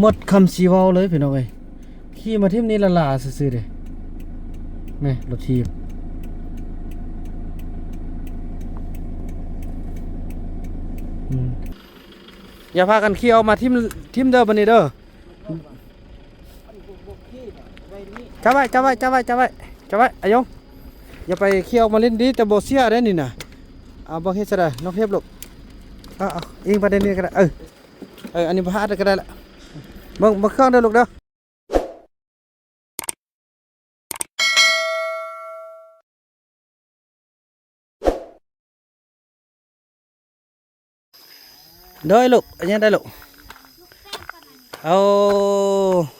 ໝົດຄຳຊິເວົ້າເລີຍພີ່ນ້ອງເອີຍ ຂີ່ມາຖິ້ມນີ້ລ້າໆຊື່ໆເດ້ ແມ່ນລົດຖີບ ອືມ ຢ່າພາກັນຂີ່ອອກມາຖິ້ມ ຖິ້ມເດີບັດນີ້ເດີ ຈັບໄວ້ ຈັບໄວ້ ຈັບໄວ້ ຈັບໄວ້ ຈັບໄວ້ ອາຍົງ ຢ່າໄປຂີ່ອອກມາຫຼິ້ນດີ ແຕ່ບໍ່ເສຍເດ້ນີ້ນະ ເອົາ ເບິ່ງເຮັດຊະໄດ໋ ນ້ອງເທບລູກ ເອົາ ເອົາ ອີງໄປໄດ້ນີ້ກໍໄດ້ ເອີ ເອີ ອັນນີ້ບໍ່ຫາດກໍໄດ້ລະ ເບິ່ງ ເບິ່ງເຄື່ອງເດີລູກເດີ. ໂດຍລູກ ອັນຫຍັງໄດ້ລູກ ໂອ້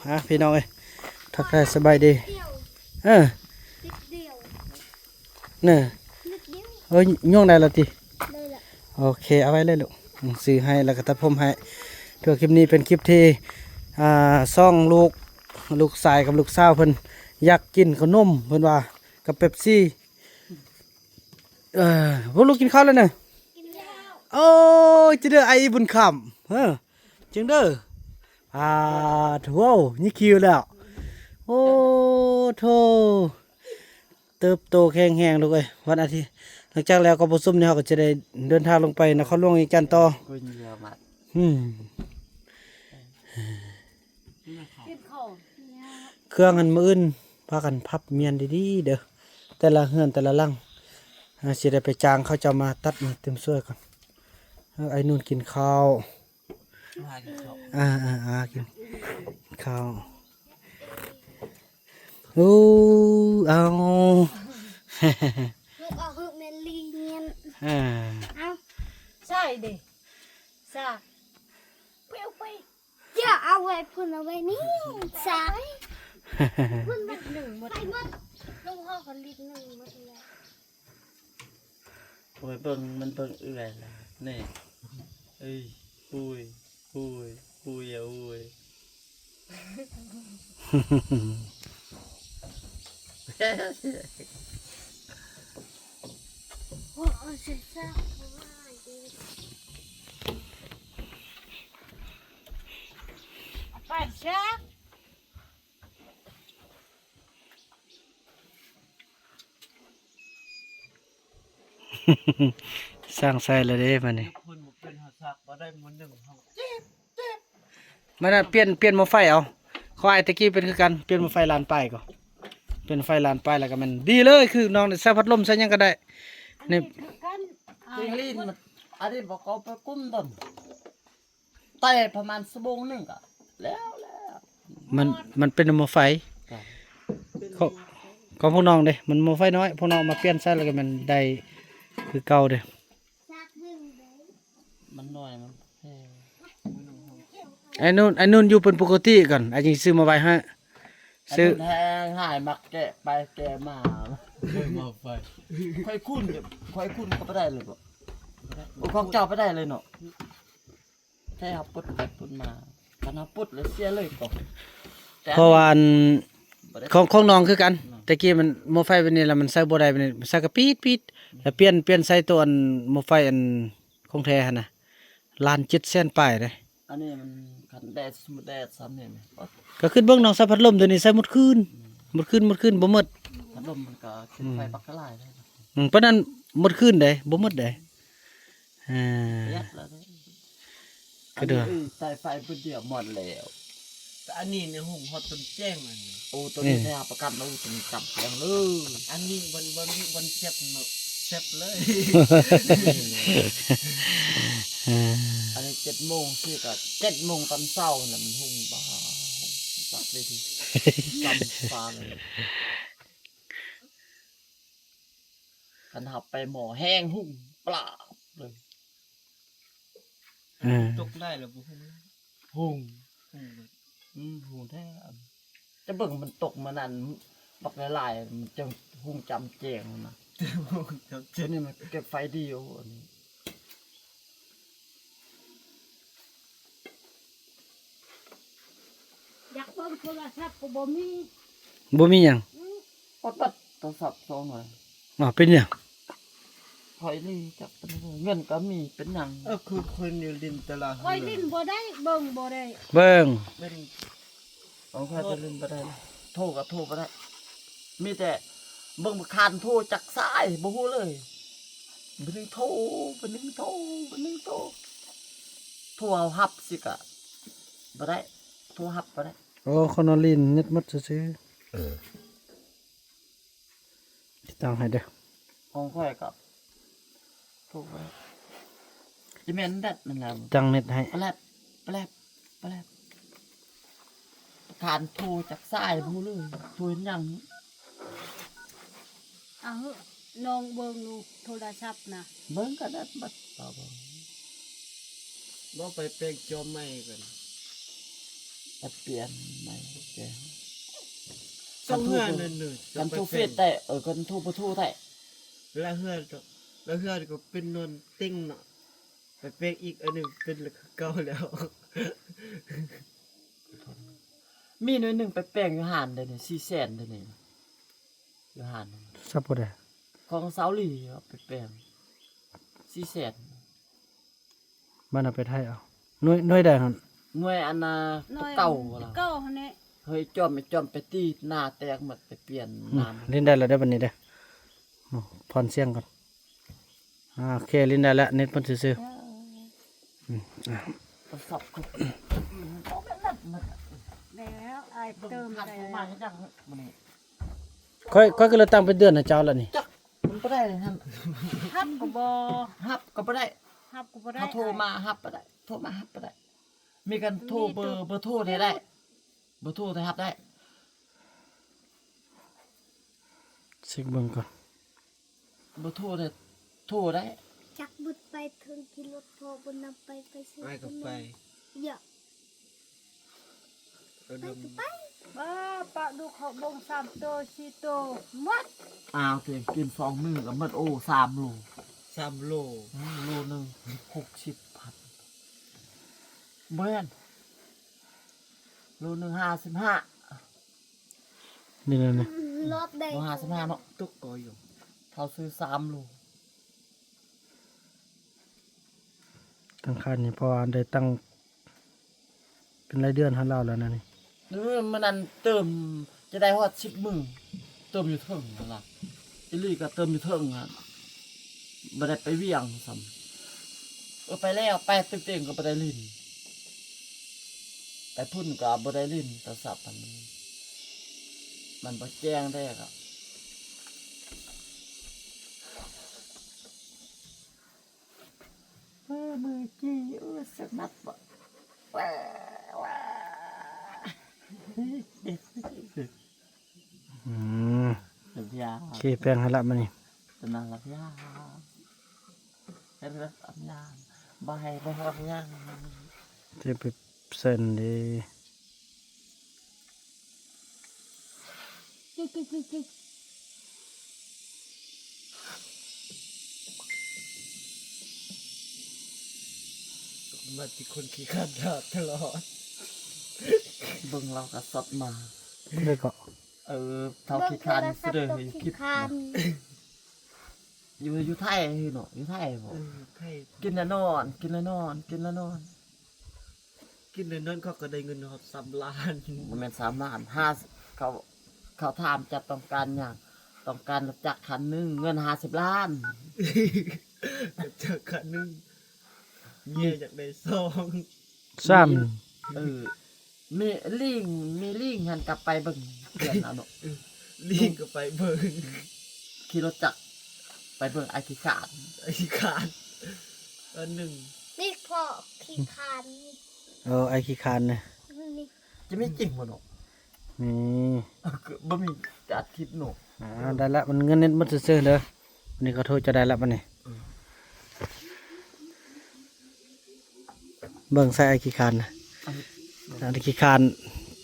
ອ່ະ ພີ່ນ້ອງເອີຍ ທັກທາຍສະບາຍດີ ເອີ ເນາະ ໂອ້ຍ ຍ່ວງໄດ້ແລ້ວຕິ ໂອເຄ ເອົາໄວ້ເລີຍລູກ ອືມ ຊື້ໃຫ້ ແລ້ວກໍຕັດຜົມໃຫ້ ຖືວ່າຄລິບນີ້ເປັນຄລິບທີ່ ອ່າ ສອງລູກ ລູກຊາຍກັບລູກສາວເພິ່ນຢາກກິນເຂົ້າໜົມ ເພິ່ນວ່າ ກັບເປັບຊີ ເອີ ພວກລູກກິນເຂົ້າແລ້ວນະ ກິນແລ້ວ ໂອ້ຍ ຈະເດີ ອ້າຍບຸນຄຳ ເອີ ຈຶ່ງເດີ ອາ ໂທ້ ນີ້ຄິວແລ້ວ ໂອ້ ໂທ້ ເຕີບໂຕແຂງແຮງລູກເອີຍ ວັນອາທິດ ຫຼັງຈາກແລ້ວກອງປະຊຸມນີ້ ເຮົາກໍຈະໄດ້ເດີນທາງລົງໄປນະຄອນຫຼວງວຽງຈັນຕໍ່ ອືມ ເຄື່ອງຫັ້ນມື້ອື່ນພາກັນພັບມ້ຽນດີໆເດີ ແຕ່ລະເຮືອນແຕ່ລະຫຼັງ ເຮົາຊິໄດ້ໄປຈ້າງເຂົາເຈົ້າມາຕັດມາຕື່ມຊ່ວຍກ່ອນ ເອີ ໄອ້ນູນກິນເຂົ້າ ອ່າໆໆ ກິນເຂົ້າ ໂອ້ ເອົາ ລູກເອົາ ຄືແມ່ນລີງຽນ ອ່າ ເອົາ ໃສ່ເດ້ ສາກ ຢ່າເອົາໄວ້ພຸ້ນ ເອົາໄວ້ນີ້ ສາກ ພຸ້ນ ລິດໜຶ່ງໝົດ ໄປໝົດ ລູກເຮົາກໍລິດໜຶ່ງໝົດແລ້ວ ໂອ້ຍ ເບິ່ງ ມັນເບິ່ງເອື້ອຍລະ ນີ້ ເອີຍ ໂອ້ຍ ໂອ້ຍ ໂອ້ຍ ໂອ້ຍ ໄປຊະ. ສ້າງໃສ່ແລ້ວເດ້ບາດນີ້ ມັນນະ ປ່ຽນ ປ່ຽນໝໍ້ໄຟເອົາ ຂອງອ້າຍແຕ່ກີ້ເປັນຄືກັນ ປ່ຽນໝໍ້ໄຟລ້ານປາຍກໍ ປ່ຽນໄຟລ້ານປາຍແລ້ວກໍແມ່ນດີເລີຍ ຄືນ້ອງໃສ່ພັດລົມໃສ່ຫຍັງກໍໄດ້ ນີ້ ອັນນີ້ຄືກັນ ເຈັງລີນ ອັນນີ້ບໍ່ເຂົ້າໄປກຸ້ມຕົ້ນ. ແຕ່ປະມານຊົ່ວໂມງໜຶ່ງກໍແລ້ວແລ້ວ ມັນ ມັນເປັນໝໍ້ໄຟ ຂອງ ຂອງພວກນ້ອງເດ້ ມັນໝໍ້ໄຟນ້ອຍ ພວກນ້ອງມາປ່ຽນໃສ່ແລ້ວກໍແມ່ນໄດ້ຄືເກົ່າເດ້ ມັນນ້ອຍ ມັນແພງ ໄອ້ນູນ ໄອ້ນູນຢູ່ເປັນປົກກະຕິກ່ອນ ອ້າຍຈຶ່ງຊື້ມາໄວ້ໃຫ້ ຊື້ ໄອ້ນູນແຮງຫາຍ ມັກແກະໄປແກະມາ ໝໍ້ໄຟ ຂ້ອຍຄູນ ຂ້ອຍຄູນກໍບໍ່ໄດ້ເລີຍບໍ ໂອ້ ຂອງເຈົ້າໄປໄດ້ເລີຍເນາະ. ແທ້ເຮົາປົດໄປປົດມາ ຄັນເຮົາປົດແລ້ວເສຍເລີຍກໍ ແຕ່ ເພາະວ່າອັນ ບໍ່ໄດ້ ຂອງ ຂອງນ້ອງຄືກັນ ອືມ ແຕ່ກີ້ມັນໝໍ້ໄຟແບບນີ້ແລ້ວມັນໃຊ້ບໍ່ໄດ້ ແບບນີ້ໃຊ້ກໍປີດໆ ອືມ ແລ້ວປ່ຽນ ປ່ຽນໃສ່ໂຕອັນໝໍ້ໄຟອັນຂອງແທ້ຫັ້ນນະ ລ້ານເຈັດແສນປາຍເດ້ ອັນນີ້ມັນຄັນແດດ ສົມມຸດແດດຊ້ຳນີ້ນະ ກໍຄິດເບິ່ງນ້ອງໃຊ້ພັດລົມໂຕນີ້ໃຊ້ໝົດຄືນ ອືມ ໝົດຄືນ ໝົດຄືນບໍ່ໝົດ ພັດລົມມັນກໍ ອືມ ໄຟບັກກະຫຼາຍເດ້ ອືມ ປານນັ້ນໝົດຄືນເດ້ ບໍ່ໝົດເດ້ ອ່າ ປະຢັດແລ້ວເດ້ ກະເດືອ ອັນນີ້ ເອີ ໃສ່ໄຟບຶດດຽວໝົດແລ້ວ ແຕ່ອັນນີ້ນີ້ຫຸງຮອດຈົນແຈ້ງອັນນີ້ ໂອ້ ໂຕນີ້ ນີ້ ແທ້ຮັບປະກັນ ໂອ້ ໂຕນີ້ຈຳແຈ້ງເລີຍ ອັນນີ້ວັນ ວັນ ວັນເຈັບເນາະ ເຈັບເລີຍ ອ່າ ອັນນີ້ເຈັດໂມງ ຊື່ກະເຈັດໂມງຕອນເຊົ້າຫັ້ນແຫຼະ ມັນຫຸງ ບ້າ ຫຸງປັກເລີຍຕິ ຈຳຟ້າເລີຍ. ຄັນເຮົາໄປໝໍ້ແຮງຫຸງປາບເລີຍ ເອີ ຕົກໄດ້ແລ້ວບໍ່ຫຸງ ຫຸງ ຫຸງເບິດ ອືມ ຫຸງແທ້ ຈະເບິ່ງມັນຕົກມື້ນັ້ນບັກຫຼາຍໆ ມັນຈັ່ງຫຸງຈຳແຈ້ງນະ ຫຸງຈຳແຈ້ງ ອັນນີ້ມັນເກັບໄຟດີຢູ່ ອັນນີ້ ຢາກເບິ່ງໂທລະສັບກໍບໍ່ມີ ບໍ່ມີຫຍັງ ອືມ ປະຕັດໂທລະສັບສອງໜ່ວຍ ອ້າວ ເປັນຫຍັງ? ຂ້ອຍນີ້ຈັກເປັນຫຍັງ ເງິນກໍມີ ເປັນຫຍັງ? ເອີ ຄືຄົນຢູ່ຫຼິ້ນແຕ່ລະເຮືອນ ຂ້ອຍຫຼິ້ນບໍ່ໄດ້ ເບິ່ງບໍ່ໄດ້ ເບິ່ງ ເປັນ ຂອງຂ້ອຍກໍຫຼິ້ນບໍ່ໄດ້ ໂທກໍໂທບໍ່ໄດ້ ມີແຕ່ເບິ່ງບັກຄານໂທຈັກສາຍ ບໍ່ຮູ້ເລີຍ ບາດໜຶ່ງໂທ ບາດໜຶ່ງໂທ ບາດໜຶ່ງໂທ ໂທເຮົາຮັບຊິກະບໍ່ໄດ້ ໂທຮັບບໍ່ໄດ້. ໂອ້ ຄົນວ່າຫຼິ້ນເນັດໝົດຊື່ໆ ຕິດຕັ້ງໃຫ້ເດີ້ ຂອງຂ້ອຍກໍໂທໄວ້ ຈະແມ່ນແບບນັ້ນແຫຼະ ຕັ້ງເນັດໃຫ້ ແປບ ແປບ ແປບ ການໂທຈັກສາຍບໍ່ຮູ້ເລີຍ ໂທເຮັດຫຍັງ? ເອົາ ລອງເບິ່ງດູໂທລະສັບນະ ເບິ່ງກໍໄດ້ ບັດ ເອົາເບິ່ງ ບໍ່ໄປແປງຈໍໃໝ່ກ່ອນ ໄປປ່ຽນໃໝ່ແຕ່ ຕ້ອງເຮືອນນັ້ນເນີ ຄັນໂທເຟສໄດ້ ເອີ ຄັນໂທບໍ່ໂທໄດ້ ລະເຮືອນກໍ ລະເຮືອນກໍເປັນນອນເຕັງເນາະ ໄປແປງອີກອັນໜຶ່ງເປັນລະຄືເກົ່າແລ້ວ ມີໜ່ວຍໜຶ່ງໄປແປງຢູ່ຮ້ານເດ້ນີ້ ສີ່ແສນເດ້ນີ້ ຢູ່ຮ້ານ ສັບບໍ່ໄດ້ ຂອງສາວຫຼີເອົາໄປແປງ ສີ່ແສນ ມັນເອົາໄປໄຖເອົາ ໜ່ວຍ ໜ່ວຍໃດຫັ້ນ? ໜ່ວຍອັນນ່າ ໜ່ວຍເກົ່າ ເກົ່າຫັ້ນແຫຼະ ເຮີ້ຍ ຈອມ ໄອ້ຈອມໄປຕີໜ້າແຕກໝົດ ໄປປ່ຽນ ອືມ ນ້ຳ ຫຼິ້ນໄດ້ແລ້ວເດີ້ບັດນີ້ເດີ້ ຜ່ອນສຽງກ່ອນ ອ່າ ໂອເຄ ຫຼິ້ນໄດ້ແລ້ວ ເນັດມັນຊື່ໆ ເອີ ອືມ ອ່າ ໂທລະສັບກໍ ແລ້ວອ້າຍເຕີມໃສ່ ຂ້ອຍ ຂ້ອຍກໍເລີຍຕັ້ງເປັນເດືອນໃຫ້ເຈົ້າລະນີ້ ຈັກ ມັນບໍ່ໄດ້ຫັ້ນ ຮັບກໍບໍ່ ຮັບກໍບໍ່ໄດ້ ຮັບກໍບໍ່ໄດ້ ເຮົາໂທມາຮັບບໍ່ໄດ້ ໂທມາຮັບບໍ່ໄດ້ ມີການໂທເບີ ເບີໂທໄດ້ ເບີໂທໄດ້ຮັບໄດ້ ເຊັກເບິ່ງກ່ອນ ບໍ່ໂທໄດ້ ໂທໄດ້ ຈັກບຸດໄປເຖິງຂີ່ລົດພໍ່ບຸນນຳໄປ ໄປຊື້ ອ້າຍກໍໄປ ເຍາະ ໄປກໍໄປ ບ້າ ປາດຸກເຂົາບົງສາມໂຕສີ່ໂຕໝົດ ອ້າວ ເຕັມກິນສອງມື້ກໍໝົດ ໂອ້ ສາມໂລ ສາມໂລ ໂລໜຶ່ງຫົກສິບພັນ ບໍ່ແມ່ນ ໂລໜຶ່ງຫ້າສິບຫ້າ ນີ້ນະ ລອບໄດ້ ບໍ່ຫ້າສິບຫ້າເນາະ ຕົກກໍຢູ່ ເຮົາຊື້ສາມໂລ ຕັ້ງຂາຍນີ້ ເພາະວ່າໄດ້ຕັ້ງເປັນລາຍເດືອນໃຫ້ລາວແລ້ວນະນີ້ ເອີ ມື້ນັ້ນເຕີມຈະໄດ້ຮອດສິບມື້ ເຕີມຢູ່ເທິງຫັ້ນລະ ອີ່ຫຼີກໍເຕີມຢູ່ເທິງຫັ້ນ ບໍ່ໄດ້ໄປວຽງຊ້ຳ ເອີ ໄປແລ້ວ ໄປເຕັງໆກໍບໍ່ໄດ້ຫຼິ້ນ ໄປພຸ້ນກໍບໍ່ໄດ້ຫຼິ້ນໂທລະສັບ ມັນ ມັນບໍ່ແຈ້ງແທ້ກໍ ເອີ ມືຈີ້ ເອີ ສະໜັບ ອືມ ໂອເຄ ແປງໃຫ້ລະບາດນີ້ ເຮັດແບບອັນຍາງ ບໍ່ໃຫ້ບໍ່ຮັບຫຍັງ ຈະໄປເຊັນເດ້. ມາທີ່ຄົນຂີ້ຄ້ານດາຕະຫຼອດ ເບິ່ງລາວກໍຊັດມາ ຜູ້ໃດເກາະ? ເອີ ເຖົ້າຂີ້ຄ້ານສະເດີຢູ່ຄລິບ ຢູ່ ຢູ່ໄທເນາະ ຢູ່ໄທບໍ? ເອີ ໄທ ກິນແລ້ວນອນ ກິນແລ້ວນອນ ກິນແລ້ວນອນ. ກິນແລ້ວນອນ ເຂົາກໍໄດ້ເງິນຮອດສາມລ້ານ ບໍ່ແມ່ນສາມລ້ານ ຫ້າ ເຂົາ ເຂົາຖາມເຈົ້າຕ້ອງການຫຍັງ ຕ້ອງການລົດຈັກຄັນໜຶ່ງ ເງິນຫ້າສິບລ້ານ ລົດຈັກຄັນໜຶ່ງ ເມຍຢາກໄດ້ສອງ ສາມ ເອີ ມີລິງ ມີລິງຫັ້ນກໍໄປເບິ່ງເຮືອນເອົາເນາະ ເອີ ລິງກໍໄປເບິ່ງ ຂີ່ລົດຈັກໄປເບິ່ງອ້າຍຂີ້ຄ້ານ ອ້າຍຂີ້ຄ້ານ ອັນໜຶ່ງ ນີ້ເພາະຂີ້ຄ້ານ ເອີ ອ້າຍຂີ້ຄ້ານນະ ຈະມີຈິງບໍ່ເນາະ? ມີ ບໍ່ມີຈັດທິດເນາະ ອ່າ ໄດ້ລະ ມັນເງິນເນັດໝົດຊື່ໆເດີ ອັນນີ້ຂໍໂທດ ຈະໄດ້ລະບາດນີ້ ເອີ ເບິ່ງໃສ່ອ້າຍຂີ້ຄ້ານນະ ອ້າຍຂີ້ຄ້ານ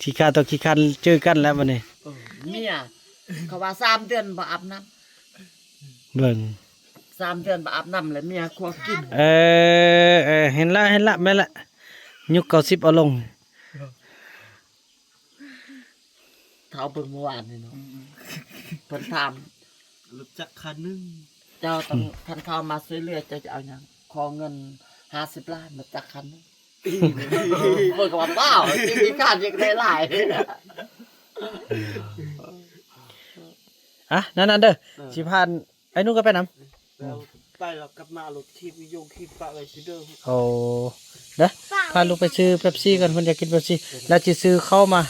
ຂີ້ຄ້ານຕໍ່ຂີ້ຄ້ານເຈີກັນແລ້ວບາດນີ້ ເອີ ເມຍ ເຂົາວ່າສາມເດືອນບໍ່ອາບນ້ຳ ເບິ່ງ ສາມເດືອນບໍ່ອາບນ້ຳແລ້ວເມຍຄົວກິນ ເອີ ເອີ ເຫັນລະ ເຫັນລະ ແມ່ນລະ ຍຸກເກົ້າສິບເອົາລົງ ເຖົ້າເບິ່ງເມື່ອວານນີ້ເນາະ ເພິ່ນຖາມ ລົດຈັກຄັນໜຶ່ງ ເຈົ້າຕ້ອງ ອືມ ຄັນເຂົາມາຊ່ວຍເຫຼືອ ເຈົ້າຈະເອົາຫຍັງ? ຂໍເງິນຫ້າສິບລ້ານ ມາຈັກຄັນໜຶ່ງ. ເພິ່ນກໍວ່າ ວ້າວ ຊິມີການຢາກໄດ້ຫຼາຍ. ອ່ະ ນັ້ນໆ ເດີ ເອີ ຊິພາໄອ້ໜູກໍໄປນຳ ແລ້ວໄປແລ້ວກັບມາເອົາລົດຖີບຍົງຖີບປະໄວ້ຊິເດີ. ໂອ້ ເດີ ພາລູກໄປຊື້ເປັບຊີກ່ອນ ເພິ່ນຢາກກິນເປັບຊີ ແລ້ວຊິຊື້ເຂົ້າມາ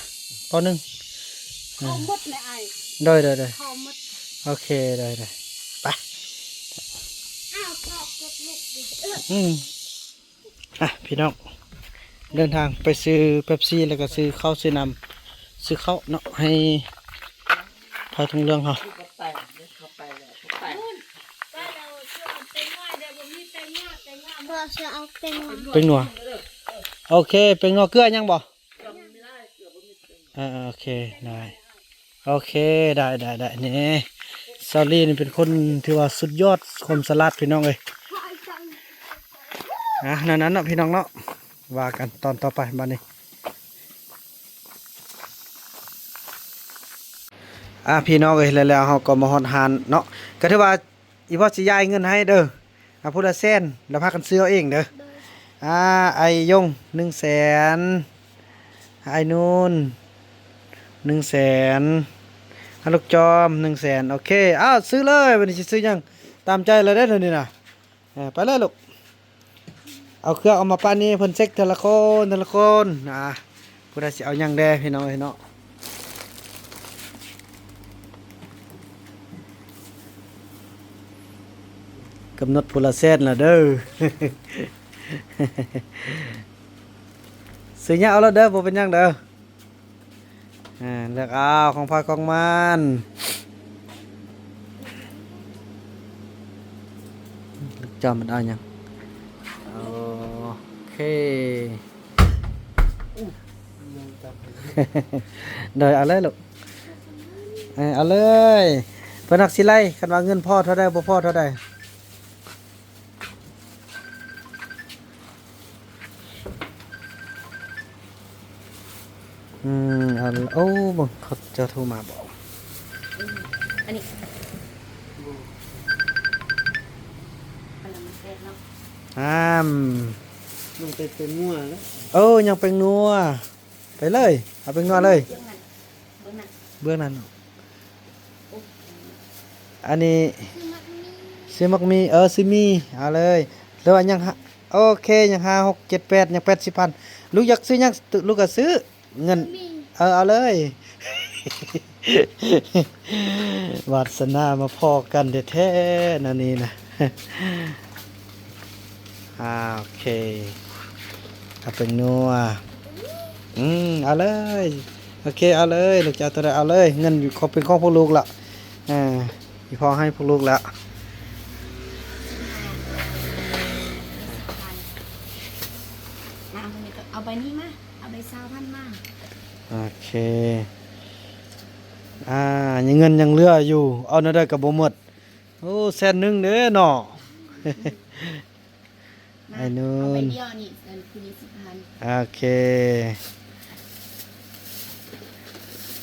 ເປົາໜຶ່ງ. ເຂົ້າໝົດແລ້ວອ້າຍ. ໂດຍໆໆ ເຂົ້າໝົດ. ໂອເຄ ໄດ້ໆ ໄປ. ອ້າວ ພໍ່ເກັບລູກ. ອືມ ອ່ະ ພີ່ນ້ອງ ເດີນທາງໄປຊື້ເປັບຊີ ແລ້ວກໍຊື້ເຂົ້າຊື້ນ້ຳ ຊື້ເຂົ້າເນາະ ໃຫ້ພາທຸງເລື່ອງເຮົາ. ເພິ່ນວ່າຊິເອົາແປ້ງນົວ ແປ້ງນົວ ໂອເຄ ແປ້ງນົວ ເກືອຍັງບໍ່? ອ່າ ໂອເຄ ໄດ້ ໂອເຄ ໄດ້ໆໆ ນີ້ ຊາວລີນີ້ເປັນຄົນຖືວ່າສຸດຍອດຄວາມສະຫຼາດ ພີ່ນ້ອງເອີຍ. ອ່ະ ນັ້ນໆ ເນາະ ພີ່ນ້ອງເນາະ ວ່າກັນຕອນຕໍ່ໄປບາດນີ້. ອ່າ ພີ່ນ້ອງເອີຍ ແລ້ວເຮົາກໍມາຮອດຮ້ານເນາະ ກໍຖືວ່າ ອີພໍ່ຊິຢາຍເງິນໃຫ້ເດີ ອ່າ ຜູ້ລະແສນ ແລ້ວພາກັນຊື້ເອົາເອງເດີ. ໂດຍ ອ່າ ໄອ້ຍົງ ໜຶ່ງແສນ, ໄອ້ນູນ ໜຶ່ງແສນ, ອ່າ ລູກຈອມ ໜຶ່ງແສນ. ໂອເຄ ອ້າວ ຊື້ເລີຍ ບາດນີ້ຊິຊື້ຫຍັງ? ຕາມໃຈລະເດ້ ດຽວນີ້ນະ. ເອີ ໄປເລີຍລູກ ເອົາເຄື່ອງອອກມາປານນີ້ ເພິ່ນເຊັກເທື່ອລະຄົນ ເທື່ອລະຄົນ. ອ່າ ຜູ້ໃດຊິເອົາຫຍັງແດ່ ພີ່ນ້ອງເອີຍເນາະ. ກຳນົດຜູ້ລະແສນລະເດີ ຊື້ຫຍັງເອົາໂລດເດີ ບໍ່ເປັນຫຍັງເດີ. ອ່າ ເລືອກເອົາ ຂອງໃຜຂອງມັນ. ລູກຈອມມັນເອົາຫຍັງ? ໂອເຄ ໂດຍ ເອົາເລີຍລູກ ເອີ ເອົາເລີຍ. ເພິ່ນຮັກຊິໄລ່ ຄັນວ່າເງິນພໍເທົ່າໃດ ບໍ່ພໍເທົ່າໃດ. ອືມ ອັນ ໂອ້ ເບິ່ງເຂົາເຈົ້າໂທມາບໍ? ອັນນີ້ ອັນນັ້ນມັນແຊບເນາະ. ອາມ ຍັງແປ້ງນົວເນາະ. ເອີ ຍັງແປ້ງນົວ ໄປເລີຍ ເອົາແປ້ງນົວເລີຍ. ເບື້ອງນັ້ນ ເບື້ອງນັ້ນເນາະ. ໂອ້ ອັນນີ້ ຊື້ໝາກມີ້ ຊື້ໝາກມີ້ ເອີ ຊື້ໝີ່ ເອົາເລີຍ. ຫຼືວ່າຍັງຫາ ໂອເຄ ຍັງຫ້າ ຫົກ ເຈັດ ແປດ ຍັງແປດສິບພັນ. ລູກຢາກຊື້ຫຍັງ ລູກກໍຊື້ ເງິນ ເອີ ເອົາເລີຍ. ວາດສະໜາມາພໍ້ກັນແທ້ໆ ແນວນີ້ນະ. ອ່າ ໂອເຄ ເອົາແປ້ງນົວ ອືມ ເອົາເລີຍ. ໂອເຄ ເອົາເລີຍ ລູກຈະເອົາໂຕໃດເອົາເລີຍ. ເງິນຢູ່ ຂອງ ເປັນຂອງພວກລູກລະ ອ່າ ອີ່ພໍ່ໃຫ້ພວກລູກລະ. ເອົາໃບນີ້ມາ ເອົາໃບຊາວພັນມາ. ໂອເຄ ອ່າ ຍັງ ເງິນຍັງເຫຼືອຢູ່ ເອົາແນວໃດກໍບໍ່ໝົດ. ໂອ້ ແສນໜຶ່ງເດ້ເນາະ. ມາ ໄອ້ນູນ ເອົາໃບດຽວນີ້ ອັນ ຄືນີ້ສິບພັນ. ໂອເຄ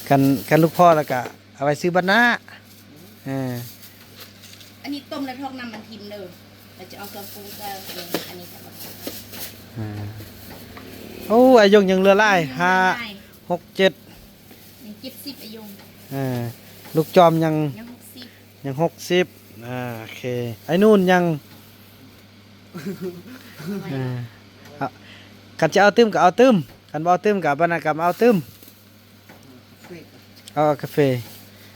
ຄັນ ຄັນລູກພໍ້ແລ້ວກະເອົາໄວ້ຊື້ບັດໜ້າ. ເອີ ອັນນີ້ຕົ້ມແລ້ວຖອກນ້ຳມັນຖິ້ມເດີ ແລ້ວຈະເອົາເຄື່ອງປຸງເຕີມ. ອັນນີ້ກໍບໍ່ ອ່າ ໂອ້ ອາຍຸຍັງເຫຼືອຫຼາຍ ຫ້າ ຫົກ ເຈັດ ຍັງເຈັດສິບອາຍຸ. ເອີ ລູກຈອມຍັງ ຍັງຫົກສິບ ຍັງຫົກສິບ. ອ່າ ໂອເຄ ໄອ້ນູນຍັງ ອ່າ ຄັນຈະເອົາຕື່ມກໍເອົາຕື່ມ ຄັນບໍ່ເອົາຕື່ມກໍບັດນັ້ນກໍມາເອົາຕື່ມ. ເອົາກາເຟ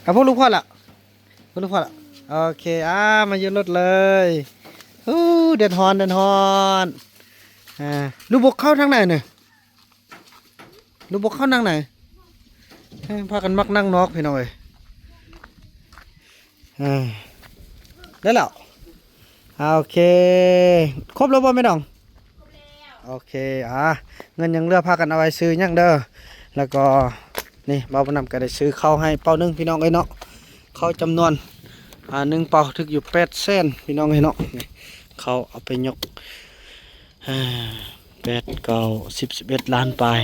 ເອົາພວກລູກພໍ່ລະ ພວກລູກພໍ່ລະ. ໂອເຄ ອ່າ ມາຢູ່ລົດເລີຍ. ໂອ້ ແດດຮ້ອນ ແດດຮ້ອນ. ອ່າ ລູກບໍ່ເຂົ້າທາງໃດນີ້? ລູກບໍ່ເຂົ້ານັ່ງໃນ ເອີ ພາກັນມັກນັ່ງນອກ ພີ່ນ້ອງເອີຍ. ເອີ ໄດ້ແລ້ວ ອ່າ ໂອເຄ ຄົບແລ້ວບໍ່ແມ່ດອງ? ຄົບແລ້ວ. ໂອເຄ ອ່າ ເງິນຍັງເຫຼືອ ພາກັນເອົາໄວ້ຊື້ຫຍັງເດີ. ແລ້ວກໍນີ້ ບ່າວບຸນນຳກໍໄດ້ຊື້ເຂົ້າໃຫ້ເປົາໜຶ່ງ ພີ່ນ້ອງເອີຍເນາະ. ເຂົ້າຈຳນວນ ອ່າ ໜຶ່ງເປົາຖືກຢູ່ແປດແສນ ພີ່ນ້ອງເອີຍເນາະ. ນີ້ ເຂົ້າເອົາໄປຍົກ ອ່າ ແປດ ເກົ້າ ສິບ ສິບເອັດ ລ້ານປາຍ.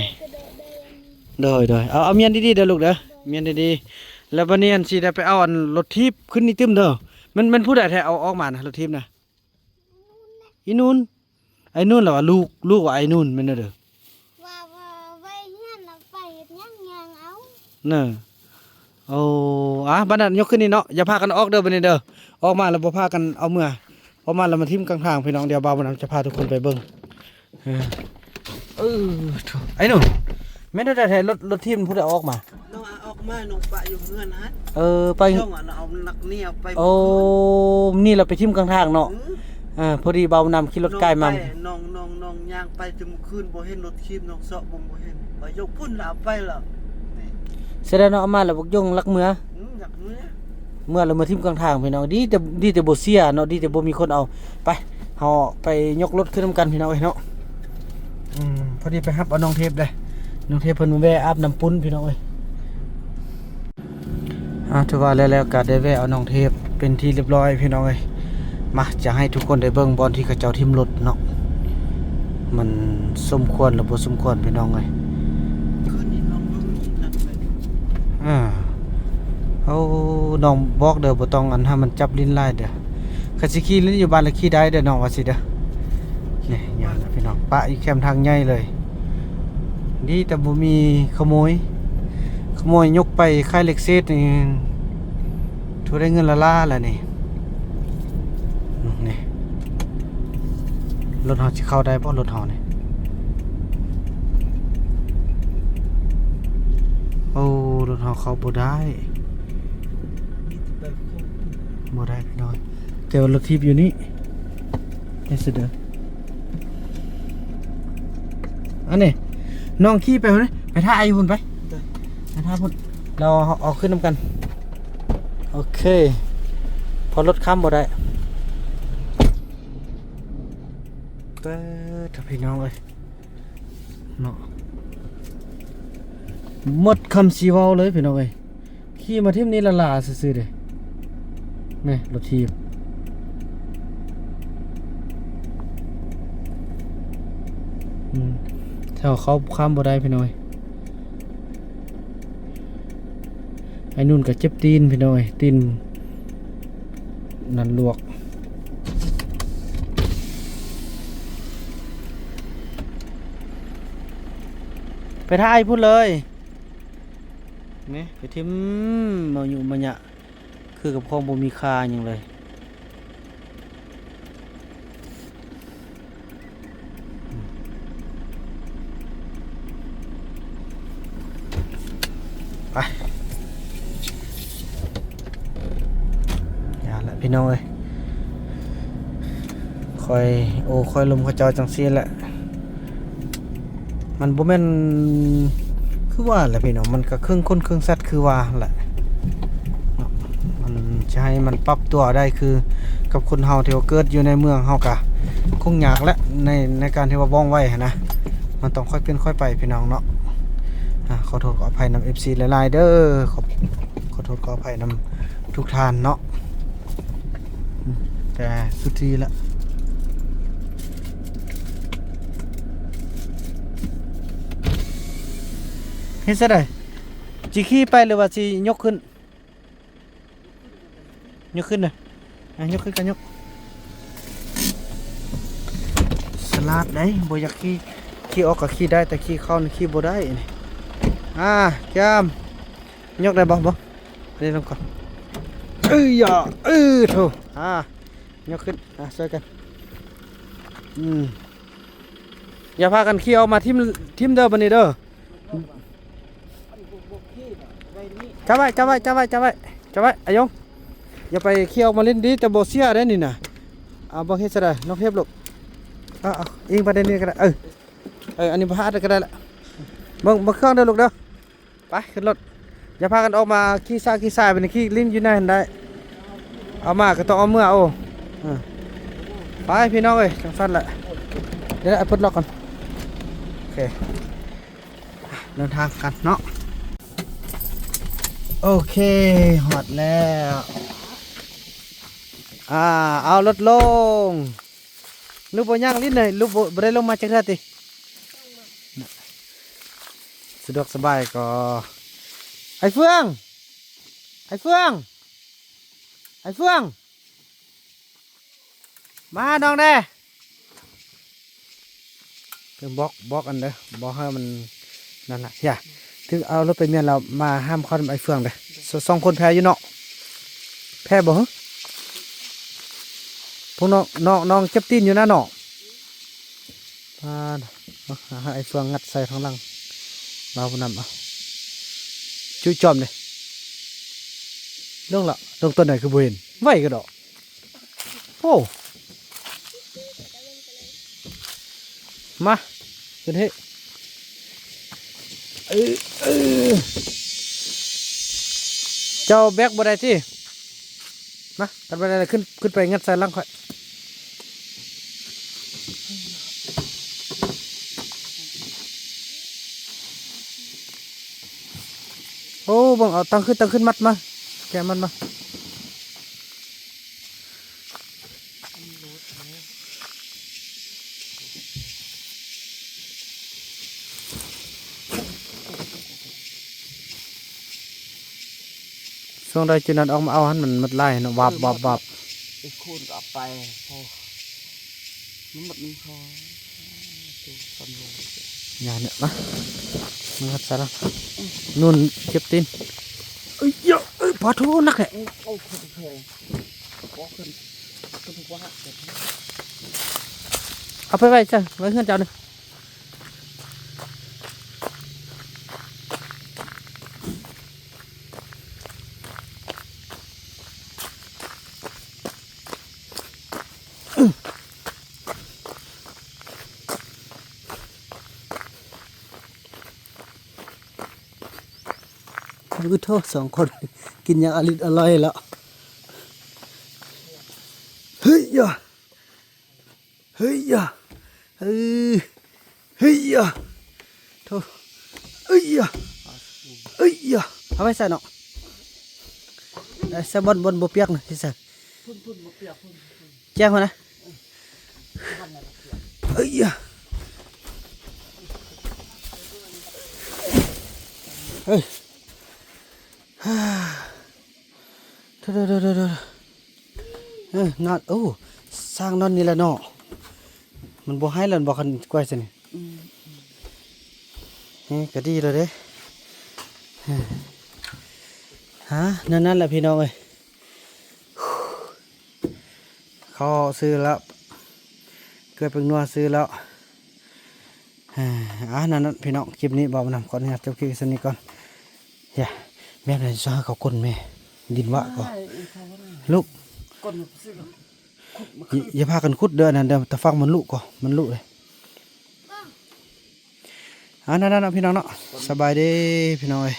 ໂດຍ ໂດຍ ເອົາ ເອົາມ້ຽນດີໆເດີລູກເດີ ມ້ຽນດີໆ. ແລ້ວບັດນີ້ອັນຊິໄດ້ໄປເອົາອັນລົດຖີບຂຶ້ນນີ້ຕື່ມເດີ. ມັນ ມັນຜູ້ໃດແທ້ເອົາອອກມານະ ລົດຖີບນະ? ອີນູນ. ໄອ້ນູນລະວ່າລູກ ລູກວ່າໄອ້ນູນແມ່ນເດີ. ວ່າ ວ່າໄວ້ເຮືອນລະໄປເຮັດຫຍັງ ຍ່າງເອົາ. ເນີ. ໂອ້ ອ່ະ ບັດນັ້ນຍົກຂຶ້ນນີ້ເນາະ ຢ່າພາກັນອອກເດີບັດນີ້ເດີ. ອອກມາແລ້ວບໍ່ພາກັນເອົາເມືອ ອອກມາແລ້ວມາຖິ້ມກາງທາງພີ່ນ້ອງ. ດຽວບ່າວບຸນນຳຈະພາທຸກຄົນໄປເບິ່ງ. ເອີ ເອີ ໂທ້ ໄອ້ໜູ ແມ່ນແທ້ໆ ລົດ ລົດຖີບຜູ້ໃດເອົາອອກມາ? ນ້ອງເອົາອອກມາ ນ້ອງປະຢູ່ເຮືອນຫັ້ນ. ເອີ ໄປ ນ້ອງເອົານັກເນຍໄປ ໂອ້ ມື້ຄືນນີ້ລະໄປຖິ້ມກາງທາງເນາະ. ອື ເອີ ພໍດີບ່າວບຸນນຳຂີ່ລົດກາຍມາ ນ້ອງ ນ້ອງ ນ້ອງຍ່າງໄປແຕ່ມື້ຄືນ ບໍ່ເຫັນລົດຖີບ ນ້ອງເຊາະເບິ່ງບໍ່ເຫັນ ໄປຍົກພຸ້ນລະເອົາໄປລະ. ນີ້ ເສຍດາຍເນາະ ເອົາມາແລ້ວບໍ່ຍົກຫຼັກເມືອ. ອື ຫຼັກເມືອ ເມືອແລ້ວເມືອຖິ້ມກາງທາງພີ່ນ້ອງ. ດີແຕ່ ດີແຕ່ບໍ່ເສຍເນາະ ດີແຕ່ບໍ່ມີຄົນເອົາ. ໄປ ເຮົາໄປຍົກລົດຂຶ້ນນຳກັນພີ່ນ້ອງເອີຍເນາະ. ອືມ ພໍດີໄປຮັບເອົານ້ອງເທບເດ້ ນ້ອງເທບເພິ່ນແວ່ອາບນ້ຳປຸ້ນພີ່ນ້ອງເອີຍ. ອ່າ ຖືວ່າແລ້ວໆ ກະໄດ້ແວ່ເອົານ້ອງເທບເປັນທີ່ລຽບຮ້ອຍພີ່ນ້ອງເອີຍ. ມາ ຈະໃຫ້ທຸກຄົນໄດ້ເບິ່ງບ່ອນທີ່ເຂົາເຈົ້າຖິ້ມລົດເນາະ ມັນສົມຄວນຫຼືບໍ່ສົມຄວນພີ່ນ້ອງເອີຍ. ອ່າ ເອົາ ນ້ອງບອກເດີ ບໍ່ຕ້ອງອັນ ໃຫ້ມັນຈັບຫຼິ້ນຫຼາຍເດີ. ຄັນຊິຂີ່ຫຼິ້ນຢູ່ບ້ານລະຂີ່ໄດ້ເດີ ນ້ອງວ່າຊີ້ເດີ. ນີ້ ຍ່າງລະພີ່ນ້ອງ ປະຢູ່ແຄມທາງໃຫຍ່ເລີຍ. ດີແຕ່ບໍ່ມີຂະໂມຍ ຂະໂມຍຍົກໄປຂາຍເຫຼັກເສດນີ້ ຖືໄດ້ເງິນລ້ານໆລະນີ້. ນີ້ ລົດເຮົາຊິເຂົ້າໄດ້ບໍ່ ລົດເຮົານີ້? ໂອ້ ລົດເຮົາເຂົ້າບໍ່ໄດ້ ບໍ່ໄດ້ພີ່ນ້ອງ. ແຕ່ວ່າລົດຖີບຢູ່ນີ້ ເຮັດຊະເດີ. ອັນນີ້ ນ້ອງຂີ່ໄປພຸ້ນ ໄປຖ້າອ້າຍຢູ່ພຸ້ນໄປ ໄປຖ້າພຸ້ນ ແລ້ວເຮົາອອກຂຶ້ນນຳກັນ. ໂອເຄ ເພາະລົດຂ້າມບໍ່ໄດ້. ເອີ ຖ້າພີ່ນ້ອງເອີຍ ເນາະ ໝົດຄຳຊິເວົ້າເລີຍພີ່ນ້ອງເອີຍ. ຂີ່ມາຖິ້ມນີ້ລະລາຊື່ໆເດ້. ແມ່ ລົດຖີບ ອືມ ແຖວເຂົ້າຂ້າມບໍ່ໄດ້ພີ່ນ້ອງເອີຍ. ໄອ້ນຸ່ນກໍເຈັບຕີນພີ່ນ້ອງເອີຍ ຕີນນັ້ນລວກ. ໄປຖ້າອ້າຍພຸ້ນເລີຍ. ນີ້ ໄປຖິ້ມມາຍຸມາຍະ ຄືກັບຂອງບໍ່ມີຄ່າຫຍັງເລີຍ. ໄປ ຢ່າລະພີ່ນ້ອງເອີຍ ຄ່ອຍໂອ້ຄ່ອຍລົມເຂົາເຈົ້າຈັ່ງຊີ້ແຫຼະ. ມັນບໍ່ແມ່ນ ຄືວ່າແຫຼະພີ່ນ້ອງ ມັນກະເຄິ່ງຄົນເຄິ່ງສັດຄືວ່າຫັ້ນແຫຼະເນາະ. ມັນຈະໃຫ້ມັນປັບຕົວໄດ້ຄືກັບຄົນເຮົາທີ່ວ່າເກີດຢູ່ໃນເມືອງ ເຮົາກະຄົງຍາກແຫຼະ ໃນ ໃນການທີ່ວ່າວ່ອງໄວຫັ້ນນະ. ມັນຕ້ອງຄ່ອຍເປັນຄ່ອຍໄປພີ່ນ້ອງເນາະ. ອາ ຂໍໂທດຂໍອະໄພນຳເອັຟຊີຫຼາຍໆເດີ ຂໍ ຂໍໂທດຂໍອະໄພນຳທຸກທ່ານເນາະ. ແຕ່ສຸດທີ່ລະ ເຮັດຈັ່ງໃດ? ຊິຂີ່ໄປ ຫຼືວ່າຊິຍົກຂຶ້ນ? ຍົກຂຶ້ນນະ ອ່ະ ຍົກຂຶ້ນກະຍົກ. ສະຫຼາດໄດ໋ ບໍ່ຢາກຂີ່ ຂີ່ອອກກະຂີ່ໄດ້ ແຕ່ຂີ່ເຂົ້ານີ້ຂີ່ບໍ່ໄດ້ນີ້. ອ່າ ແກ້ມ ຍົກໄດ້ບໍ່? ບໍ່ ອັນນີ້ລົງກ່ອນ. ເອີຍ ເອີ ໂທ້ ອ່າ ຍົກຂຶ້ນ ອ່າ ຊ່ວຍກັນ. ອືມ ຢ່າພາກັນຂີ່ອອກມາຖິ້ມ ຖິ້ມເດີ ບັດນີ້ເດີ. ຈັບໄວ້ ຈັບໄວ້ ຈັບໄວ້ ຈັບໄວ້ ຈັບໄວ້ ອາຍົງ ຢ່າໄປຂີ່ອອກມາຫຼິ້ນເດີ ແຕ່ບໍ່ເສຍເດ້ນີ້ນະ. ເອົາ ເບິ່ງເຮັດຈັ່ງໃດ ນ້ອງເທບລູກ. ເອົາ ເອົາ ອີງໄປໄດ້ນີ້ກະໄດ້ ເອີ ເອີ ອັນນີ້ບໍ່ພາດກະໄດ້ລະ. ເບິ່ງ ເບິ່ງເຄື່ອງເດີລູກເດີ. ໄປຂຶ້ນລົດ ຢ່າພາກັນອອກມາຂີ່ຊ້າຂີ່ຊ້າ ບາດນີ້ຂີ່ຫຼິ້ນຢູ່ໃນຫັ້ນໄດ້. ເອົາມາກະຕ້ອງເອົາເມືອ ໂອ້ ເອີ ໄປພີ່ນ້ອງເອີຍ ຈັ່ງຊັ້ນແຫຼະ. ດຽວ ປົດລັອກກ່ອນ ໂອເຄ ເດີນທາງກັນເນາະ. ໂອເຄ ຮອດແລ້ວ. ອ່າ ເອົາລົດລົງ. ລູກບໍ່ຍ່າງຫຼິ້ນເລີຍ ລູກບໍ່ ບໍ່ໄດ້ລົງມາຈັກເທື່ອຕິ? ສະດວກສະບາຍກໍ ໄອ້ເຟືອງ ໄອ້ເຟືອງ ໄອ້ເຟືອງ. ມານ້ອງແດ່ ເປັນບອກ ບອກອັນເດີ ບອກໃຫ້ມັນນັ້ນລະ ຢ່າ ຖືກເອົາລົດໄປມ້ຽນແລ້ວ ມາຫ້າມເຂົ້ານຳໄອ້ເຟືອງເດີ ສ- ສອງຄົນແພ້ຢູ່ເນາະ ແພ້ບໍ່ຫຶ? ພວກນ້ອງ ນ້ອງ ນ້ອງເຈັບຕີນຢູ່ນະເນາະ ປາດ ເອົາ ໃຫ້ເຟືອງງັດໃສ່ທາງຫຼັງ ມາຜູ້ນຳ ເອົາ ຈຸ້ຍຈອມເດ້ ລົງລະ ລົງຕອນໃດຄືບໍ່ເຫັນ ໄວກະດອກ ໂອ້ ມາ ຂຶ້ນເຮ ເອີ ເອີ ເຈົ້າແບກບໍ່ໄດ້ຕິ? ມາ ຄັນບໍ່ໄດ້ ຂຶ້ນ ຂຶ້ນໄປງັດໃສ່ຫຼັງຂ້ອຍ ໂອ້ ເບິ່ງ ເອົາຕັ້ງຂຶ້ນ ຕັ້ງຂຶ້ນ ມັດມາ ແກະມັດມາ ຊ່ວງໃດຈຸນັ້ນອອກມາເອົາຫັ້ນ ມັນໝົດຫຼາຍເນາະ ວາບ ວາບ ວາບ ໄອ້ໂຄນກໍເອົາໄປ ໂອ້ ມັນໝົດໜຶ່ງເຂົາ ຢ່າເນາະ ມາ ມາຮັດຊະລະ ນຸ່ນເຈັບຕີນ ເອີຍ ເອີຍ ປາໂທ ໜັກແທ້ ເອົາໄປໄວ້ຊະ ໄວ້ເຮືອນເຈົ້ານີ້. ອື ໂທ້ ສອງຄົນກິນຢ່າງອະລິດອະລ່ອຍແລ້ວ ເຮີ້ຍຢາ ເຮີ້ຍຢາ ເອີ ເຮີ້ຍຢາ ໂທ້ ເອີຍຢາ ເອີຍຢາ ເອົາໄວ້ໃສ່ເນາະ ເອີ ໃສ່ບ່ອນ ບ່ອນບໍ່ປຽກນະ ຊິໃສ່ ແຈ້ງຫັ້ນນະ ເອີຍຢາ ເອີຍ ໂທ້ໆໆໆ ເອີ ນອນ ໂອ້ ຊ່າງນອນນີ້ແຫຼະເນາະ ມັນບໍ່ໄຫ້ແລ້ວບໍ່ ຄັນກ້ວຍຊະນີ້ ອືມ ເອີ ກະດີແລ້ວເດ້ ຮະ ນັ້ນ ນັ້ນແຫຼະພີ່ນ້ອງເອີຍ ເຂົ້າຊື້ແລ້ວ ເກືອແປ້ງນົວຊື້ແລ້ວ ອ່າ ນັ້ນ ນັ້ນ ພີ່ນ້ອງ ຄລິບນີ້ບ່າວນຳຂໍອະນຸຍາດຈົບຄລິບສ່ຳນີ້ກ່ອນ ຢ່າ ແມ່ນແມ່ນ ຊິໃຫ້ເຂົາກົ້ນແມ່ ດິນວະກໍ ລຸກ ຢ່າ ຢ່າພາກັນຂຸດເດີ ອັນນັ້ນເດີ ຕາຝັ່ງມັນລຸກໍ ມັນລຸເດ້ ອ່າ ນັ້ນ ນັ້ນ ພີ່ນ້ອງເນາະ ສະບາຍດີພີ່ນ້ອງເອີຍ.